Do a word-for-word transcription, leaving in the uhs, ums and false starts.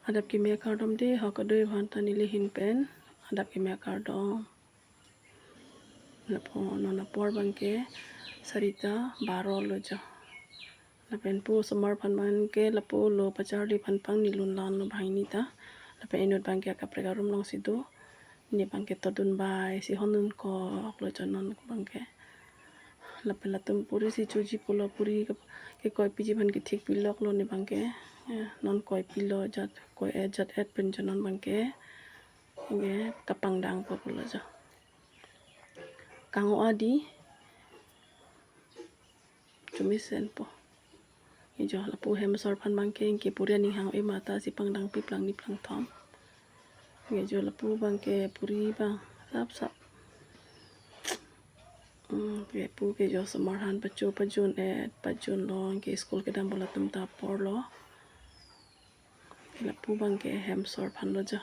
Adap keme akardom de, ho kadokave aphan ta neli ahin pen adap keme akardom. Lapu non apor abangke sarita baro lo jo. Lapen pu osomar aphan abangke lapu lo pacharli aphan pangni lun lan lo banghini ta. Lapen inut abangke akaprek arum alongsi do. Ne abangke todun bai si hondun kok lo jo non abangke. Lapen latum puri si choji pulo, puri ke, kekoipiji aphan kethik pilok lo ne abangke. Eh, non koipi lo jat, koi-et jat-et pen jo non abangke. Ke kapangdang po pulo jo. Kang-o adi. Chumi sen po. Ke jo lapu hem asor aphan abangke, ke puri aning hang-e mata si pangdang pi plang ni plang thom. Ke jo lapu abangke puri abang sap sap. Hmm, ke pu ke jo osomar aphan pacho pajun-et, pajun lo, ke school kedam pu latum ta apor lo. Ke lapu abangke hem asor aphan lo jo.